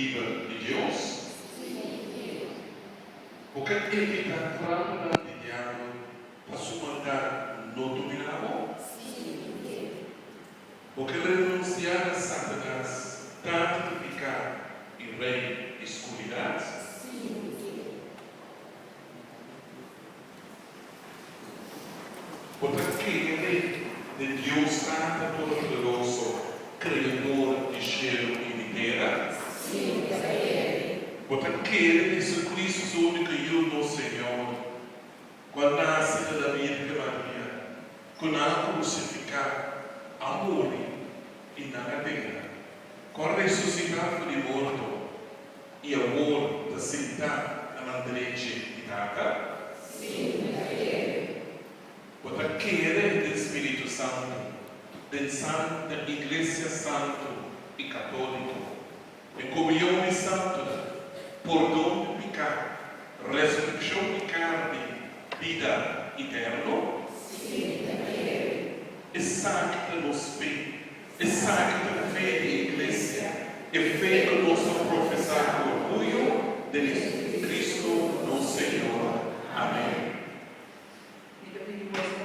Liber di Dios? Sí, mi ke. Bo ke evitá trampanan di diabel pa su maldat no dominá bo? Sí, mi ke. Bo ke renunsiá na Satanas, tata di piká i rei di skuridat? Sí, mi ke. Bo ta kere den Dios Tata Todopoderoso, Kreador di shelu i di tera? Sí, mi ta kere. Bo ta kere den Jesucristo, su úniko Yu, nos Señor, ku a nase na la Bírgen Maria, ku nan a krusifiká, a muri i nan a dera, ku a resusitá for di morto i awor ta sintá na man drechi di Tata? Sí, mi ta kere. Bo ta kere den Spiritu Santu, den san den Iglesia Santu i Katóliko, den komunion di santunan, pordon di piká, resurekshon di karni, bida iterno? Sí, mi ta kere. Esaki ta nos fe. Esaki ta fe di e Iglesia, e fe ku nos ta profesá ku orguyo den e.